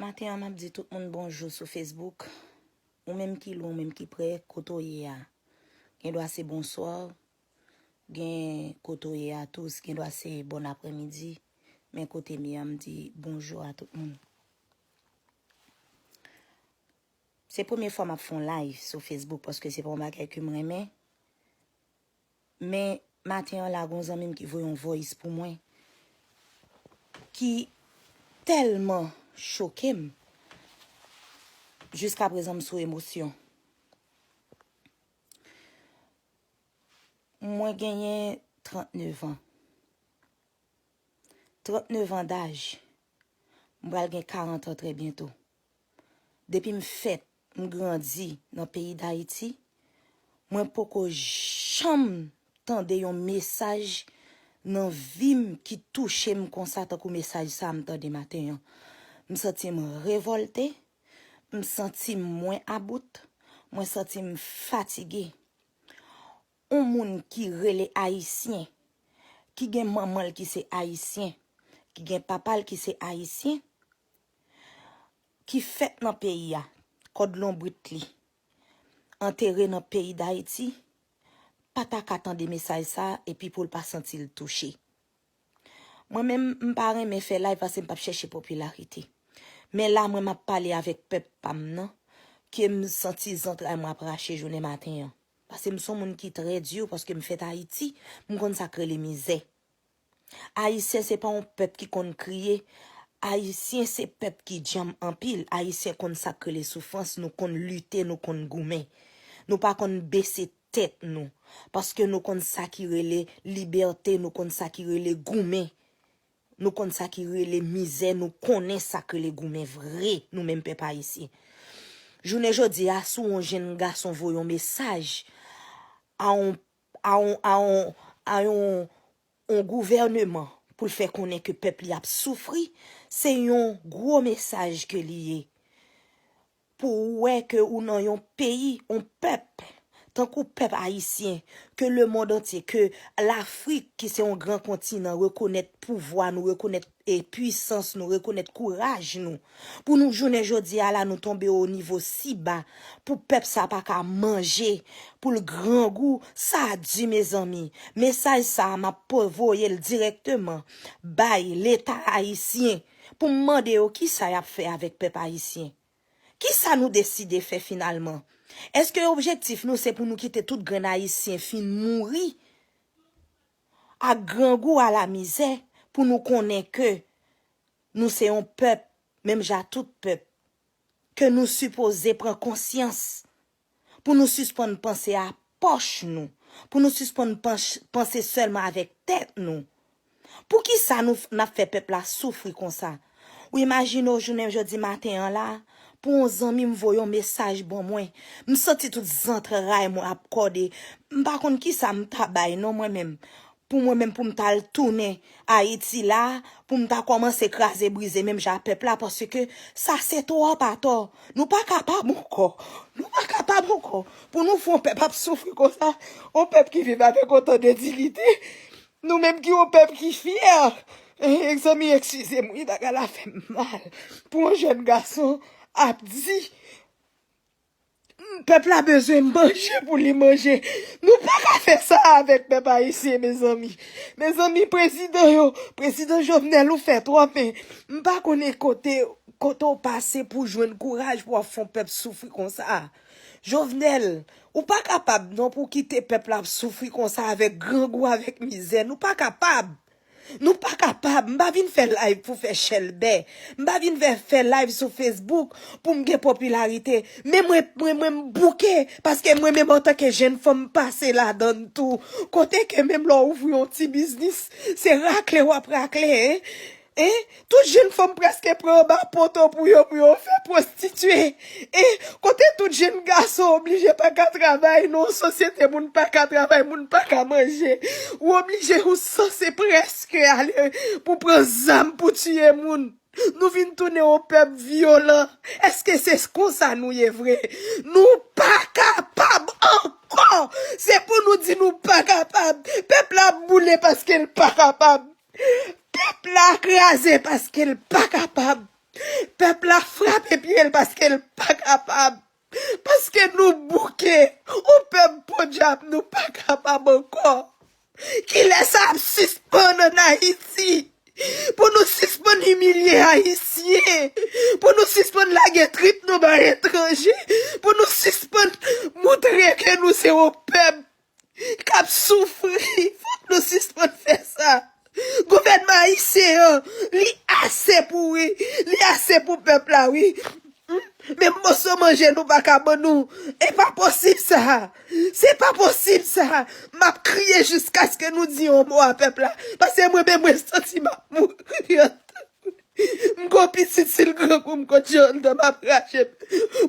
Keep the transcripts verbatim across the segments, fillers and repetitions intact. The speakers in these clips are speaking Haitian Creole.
Maten an, m ap di tout moun bonjou sou Facebook. Ou menm ki lwen, ou menm ki pre, kote w ye a. Gen dwa se bonswa, gen kote w ye a tou, gen dwa se bòn aprèmidi. Men kote m ye a, m di bonjou a tout moun. Se premye fwa m ap fè yon live sou Facebook paske se pa yon bagay ke m renmen. Men maten an la, gon zanmi m ki voye yon voice pou mwen ki tèlman choke m. Jiska prezan, m sou emosyon. Mwen genyen tranntenev an. Tranntenev an daj. M pral gen karant an trè byento. Depi m fèt, m grandi nan peyi Dayiti, mwen poko janm tande yon mesaj nan vi m ki touche m konsa tankou mesaj sa a m tande maten an. M santi m revòlte, m santi m mwen about, mwen santi m fatige. Yon moun ki rele Ayisyen, ki gen manman l ki se Ayisyen, ki gen papa l ki se Ayisyen, ki fèt nan peyi a, kòd lonbrit li antere nan peyi Dayiti, pa ta ka tande mesaj sa a epi pou l pa santi l touche. Mwen menm, m pa renmen fè live paske m p ap chèche popilarite. Men la, mwen m ap pale avèk pèp pa m nan, ke m santi zantray mwen ap rache jounen maten an. Paske m se yon moun ki trè di, paske m fèt Ayiti, m konn sa k rele mizè. Ayisyen se pa yon pèp ki konn kriye. Ayisyen se pèp ki djanm anpil. Ayisyen konn sa k rele soufrans, nou konn lite, nou konn goumen. Nou pa konn bese tèt nou. Paske nou konn sa ki rele libète, nou konn sa ki rele goumen. Nou konn sa ki rele mizè, nou konnen sa k rele goumen vre, nou menm pèp ayisyen. Jounen jodi a, si yon jenn gason voye yon mesaj a yon, a yon, a yon, a yon, yon gouvèneman pou l fè konnen ke pèp li ap soufri, se yon gwo mesaj ke li ye. Pou w wè ke ou nan yon peyi, yon pèp, tankou pèp ayisyen, ke lemonn antye, ke Lafrik, ki se yon gran kontinan, rekonèt pouvwa nou, rekonèt, e, pwisans nou, rekonèt kouraj nou. Pou nou, jounen jodi a la, nou tonbe o nivo si ba, pou pèp sa pa ka manje, pou l grangou, sa di, mezanmi. Mesaj sa a, m ap po-, voye l dirèkteman bay Leta ayisyen, pou m mande yo kisa y ap fè avèk pèp ayisyen. Kisa nou deside fè finalman? Èske objektif nou se pou nou kite tout grenn Ayisyen fin mouri ak grangou, a la mizè, pou nou konnen ke nou se yon pèp, menm jan ak tout pèp, ke nou sipoze pran konsyans, pou nou sispann panse a pòch nou, pou nou sispann panch-, panse sèlman avèk tèt nou? Poukisa nou f-, n ap fè pèp la soufri konsa? Ou imajine w jounen jodi maten an la, pou yon zanmi m voye yon mesaj ban mwen, m santi tout zantray mwen ap kòde. M pa konn kisa m ta bay non mwen menm. Pou mwen menm, pou m t al tounen Ayiti la, pou m ta kòmanse kraze brize menm jan ak pèp la, paske sa se twòp atò. Nou pa kapab ankò. Nou pa kapab ankò. Pou nou fè yon pèp ap soufri konsa, yon pèp ki viv avèk otan de diyite, nou menm ki yon pèp ki fyè. Eh, zanmi, eskize m, wi, bagay la fè m mal. Pou yon jèn gason ap di, pèp la bezwen manje pou li manje. Nou pa ka fè sa avèk pèp ayisyen, mezanmi. Mezanmi, prezidan yo, prezidan Jovenel, ou fè twòp, men m pa konnen kote, kote w pase pou jwenn kouraj pou w ap fè yon pèp soufri konsa. Jovenel, ou pa kapab non pou w kite pèp la ap soufri konsa avèk grangou, avèk mizè. Nou pa kapab. Nou pa kapab. M pa vin fè live pou fè chèlbè. M pa vin fè, fè live sou Facebook pou m gen popilarite. Men mwen, mwen, mwen, m bouke. Paske mwen menm antanke jèn fanm m pase ladann tou. Kote ke menm lè w ouvri yon ti biznis, se rakle w ap rakle, en. En? Tout jèn fanm prèske pran anba poto pou yo, pou yo fè pwostitye. E kote tout jèn gason oblije pa ka travay nan yon sosyete, moun pa ka travay, moun pa ka manje. Ou oblije, ou sanse prèske ale pou pran zam pou tiye moun. Nou vin tounen yon pèp vyolan. Èske se konsa nou ye vre? Nou pa kapab ankò. Se pou nou di nou pa kapab. Pèp la ap boule paske l pa kapab. Pèp la kraze paske l pa kapab. Pèp la frape pye l paske l pa kapab. Paske nou bouke. Yon pèp podyab, nou pa kapab ankò. Kilès sa ap sispann ann Ayiti? Pou nou sispann imilye Ayisyen. Pou nou sispann lage trip nou bay etranje. Pou nou sispann moutre ke nou se yon pèp k ap soufri. Fòk nou sispann fè sa. Gouvènman ayisyen an, li ase pouri, li ase pou pèp la, wi. Menm moso manje nou pa ka ban nou. E pa posib sa. Se pa posib sa. M ap kriye jiskaske nou di yon mo a pèp la. Paske mwen menm mwen santi m ap mouri. M gon pitit, si l grangou m kot Jordan, m ap rache.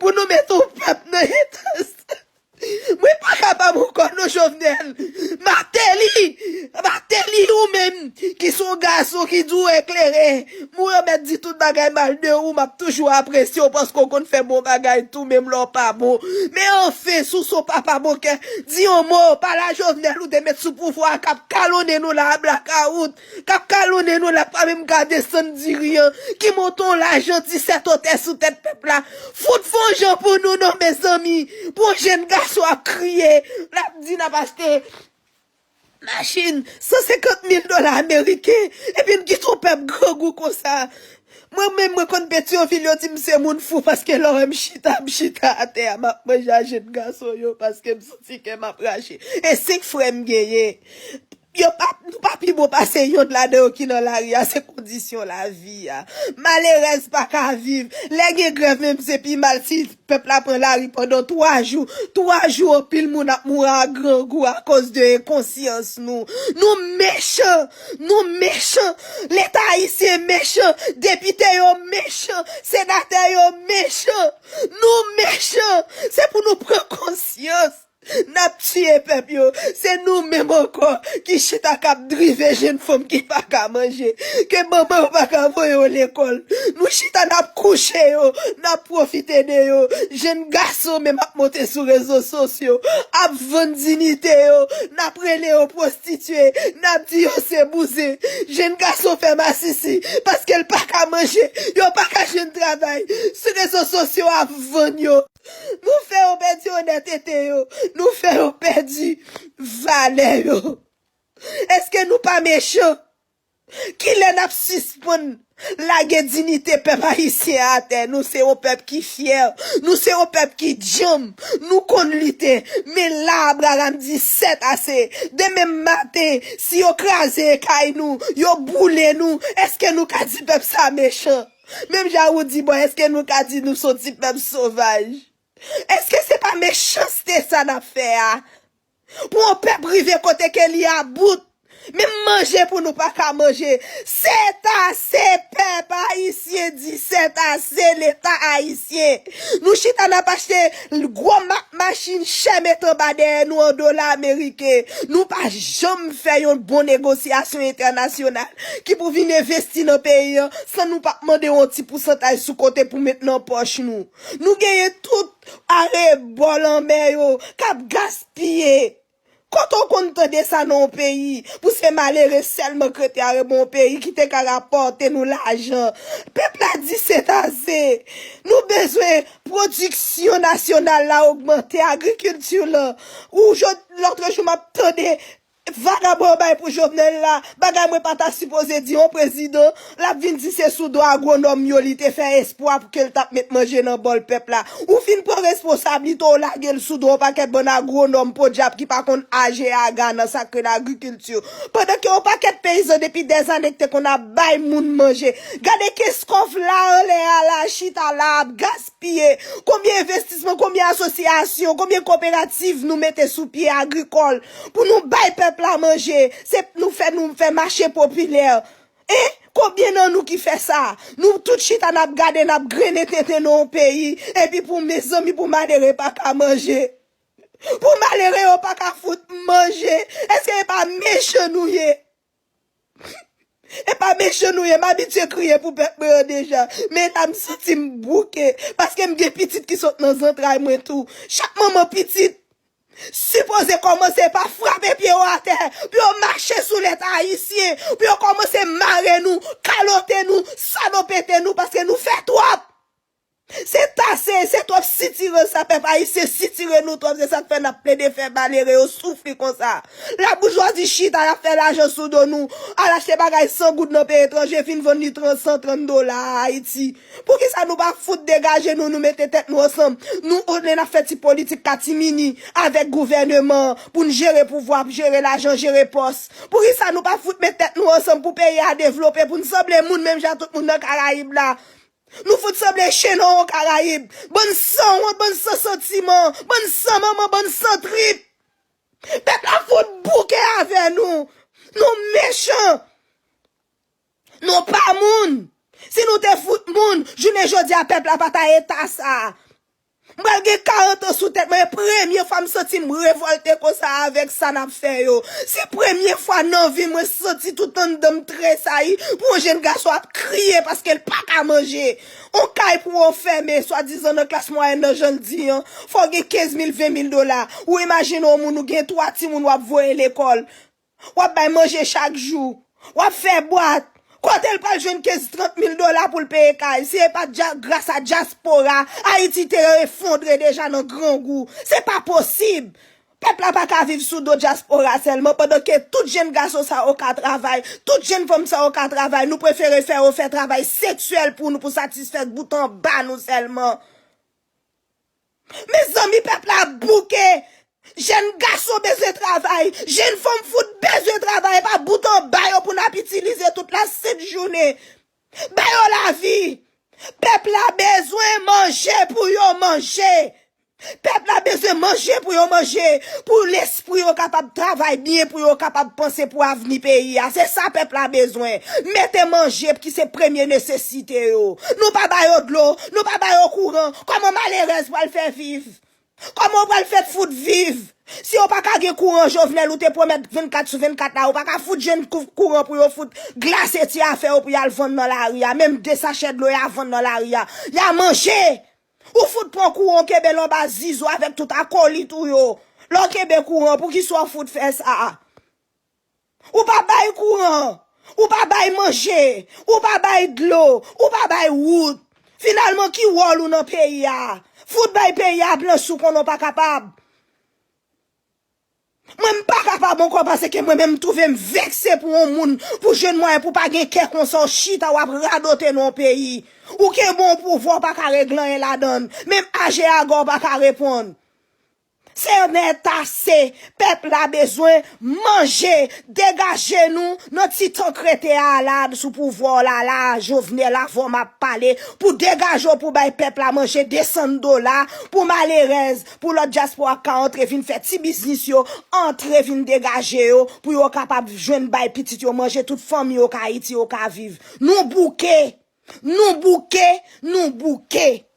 Pou nou mete yon pèp nan eta sa. Mwen pa kapab ankò non, Jovenel. Mateli, Mateli, ou menm ki se yon gason ki di w eklere, Mohamed di tout bagay mal de ou, m ap toujou apresye w paske w konn fè bon bagay tou, menm lè w pa bon. Men anfen, si w se yon papa bon kè, di yon mo, pale a Jovenel ou te met sou pouvwa a k ap kalonnen nou la a blakawout, k ap kalonnen nou la, pa menm ka desann diri an, ki monte yon lajan disèt otè sou tèt pèp la. Fout fè yon jan pou nou non, mezanmi. Pou yon jenn gason ap kriye, l ap di n ap achte machin san senkant mil dola ameriken, epi n kite yon pèp grangou konsa. Mwen menm, mwen konn Petyonvil, yo di m se moun fou, paske lè w wè m chita, m chita atè a, m ap manje a jenn gason yo, paske m santi kè m ap rache. E senk frè m genyen. Yo pa, nou pa pi bon pase yonn ladan yo ki nan lari a, se kondisyon lavi a. Malerèz pa ka viv. Lè gen grèv menm, se pi mal si pèp la pran lari pandan twa jou. Twa jou, anpil moun ap mouri a grangou akoz de enkonsyans nou. Nou mechan! Nou mechan! Leta ayisyen mechan! Depite yo mechan! Senatè yo mechan! Nou mechan! Se pou nou pran konsyans! N ap tiye pèp yo. Se nou menm ankò ki chita k ap drive jenn fanm ki pa ka manje, ke manman yo pa ka voye yo lekòl. Nou chita n ap kouche yo, n ap pwofite de yo. Jenn gason menm ap monte sou rezo sosyo, ap vann dinite yo, n ap rele yo pwostitye, n ap di yo se bouzen. Jenn gason fè masisi paske l pa ka manje, yo pa ka jwenn travay. Sou rezo sosyo ap vann yo. Nou fè yo pèdi onètete yo. Nou fè yo pèdi valè yo. Èske nou pa mechan? Kilè n ap sispann lage dinite pèp ayisyen an atè? Nou se yon pèp ki fyè. Nou se yon pèp ki djanm. Nou konn lite. Men la, Abraram di, sèt ase. Demen maten, si yo kraze kay nou, yo boule nou, èske nou ka di pèp sa mechan? Menm jan ou di, bon, èske nou ka di nou se yon ti pèp sovaj? Èske se pa mechanste sa n ap fè a? Pou yon pèp rive kote ke li about, menm manje pou nou pa ka manje. Sèt ase, pèp ayisyen di sèt ase, Leta ayisyen. Nou chita n ap achte gwo ma-, machin chè met anba dèyè nou an dola ameriken. Nou pa janm fè yon bon negosyasyon entènasyonal ki pou vin envesti nan peyi an san nou pa mande yon ti pousantaj sou kote pou met nan pòch nou. Nou genyen tout arebò lanmè yo k ap gaspiye. Kote w konn tande sa nan yon peyi? Pou se malere sèlman k rete arebò yon peyi ki te ka rapòte nou lajan. Pèp la di se ase. Nou bezwen pwodiksyon nasyonal la ogmante, agrikilti lan. Ou jodi, lòtrejou m ap tande vagabon yo bay pou Jovenel la, bagay mwen pa ta sipoze di yon prezidan, l ap vin di se sou do agwonòm yo li te fè espwa pou ke l t ap met manje nan bòl pèp la. Ou fin pran responsablite w, lage l sou do yon pakèt bann agwonòm podyab ki pa konn aje aga nan sa k rele agrikilti. Pandan ke yon pakèt peyizan depi dèzane k te konn ap bay moun manje. Gade Kenskòf la anlè a la, chita la, ap gaspiye. Konbyen envestisman, konbyen asosyasyon, konbyen koperativ nou mete sou pye agrikòl pou nou bay pèp la manje? Se nou fè, nou fè mache popilè. En? Konbyen nan nou ki fè sa? Nou tout chita n ap gade, n ap grennen tenten nan yon peyi, epi pou mezanmi, pou malere pa ka manje. Pou malere yo pa ka fout manje. Èske e pa mechan nou ye? E pa mechan nou ye, m abitye kriye pou pèp mwen an deja. Men la, m santi m bouke, paske m gen pitit ki sot nan zantray mwen tou. Chak manman pitit sipoze kòmanse pa frape pye yo atè, pou yo mache sou Leta ayisyen, pou yo kòmanse mare nou, kalote nou, Sa nou pete nou paske nou fè twòp. Se tase, se twòp sitirans sa pèp ayisyen sitire nou twòp, se sa k fè n ap plede fè malere yo soufri konsa. Laboujwazi chita, y ap fè lajan sou do nou, al achte bagay san goud nan peyi etranje, vin vann li trant, san trant dola a Ayiti. Poukisa nou pa fout degaje nou, nou mete tèt nou ansanm? Nou, olye n ap fè ti politik katimini avèk gouvèneman pou n jere pouvwa, jere lajan, jere pòs. Poukisa nou pa fout met tèt nou ansanm pou peyi a devlope, pou n sanble moun menm jan tout moun nan Karayib la? Nou fout sanble chen nan yon Karayib. Bann san wont, bann san santiman, bann san manman, bann san trip. Pèp la fout bouke avè nou. Nou mechan. Nou pa moun. Si nou te fout moun, jounen jodi a pèp la pa ta eta sa. M pral gen karant an sou tèt mwen, e premye fwa m santi m revòlte konsa avèk sa n ap fè yo. Se premye fwa nan vi m mwen santi tout anndan m tresayi pou yon jenn gason ap kriye paske l pa ka manje. On kay pou w fèmen, swadizan nan klas mwayèn nan, jan l di an, fò w gen kenz mil, ven mil dola. Ou imajine yon moun, ou gen twa timoun w ap voye lekòl. W ap bay manje chak jou. W ap fè bwat. Kote l pral jwenn kenz, trant mil dola pou l peye kay? Si e pa t dja-, gras a dyaspora, Ayiti te efondre deja nan grangou. Se pa posib. Pèp la pa ka viv sou do dyaspora sèlman, pandan ke tout jenn gason sa yo ka travay, tout jenn fanm sa yo ka travay, nou prefere fè yo fè travay seksyèl pou nou, pou satisfè bout anba nou sèlman. Mezanmi, pèp la bouke. Jèn gason bezwen travay. Jèn fanm fout bezwen travay. E pa bout anba yo pou n ap itilize tout la sent jounen. Ba yo lavi. Pèp la bezwen manje pou yo manje. Pèp la bezwen manje pou yo manje. Pou lespri yo kapab travay byen, pou yo kapab panse pou avni peyi a. Se sa pèp la bezwen. Mete manje ki se premye nesesite yo. Nou pa ba yo dlo, nou pa ba yo kouran. Kòman malerèz pral fè viv? Kòman w pral fè fout viv? Si yo pa ka gen kouran, Jovenel, ou te pwomèt vennkat sou vennkat la, ou pa ka fout jwenn kou-, kouran pou yo fout glase ti afè yo pou y al vann nan lari a. Menm de sachè dlo y a vann nan lari a. Y a manje! Ou fout pran kouran, w kenbe l anba zizo avèk tout akolit ou yo. Lè w kenbe kouran, poukisa w fout fè sa? Ou pa bay kouran, ou pa bay manje, ou pa bay dlo, ou pa bay wout. Finalman, ki wòl ou nan peyi a? Fout bay peyi a plan si w konnen w pa kapab. Mwen, m pa kapab ankò paske mwen menm, m twouve m vekse pou yon moun, pou jwenn mwayen, pou pa gen kè konsa, w chita, w ap radote nan yon peyi. Ou kenbe yon pouvwa, w pa ka regle anyen ladan l. Menm aje aga, w pa ka reponn. Se nèt ase. Pèp la bezwen manje. Degaje nou nan ti tan k rete a la, sou pouvwa w la la, Jovenel, avè w m ap pale, pou degaje w, pou bay pèp la manje, desann dola, pou malerèz, pou lòt dyaspora ka antre vin fè ti biznis yo, antre vin degaje yo, pou yo kapab jwenn bay pitit yo manje, tout fanmi yo ka Ayiti yo ka viv. Nou bouke! Nou bouke! Nou bouke!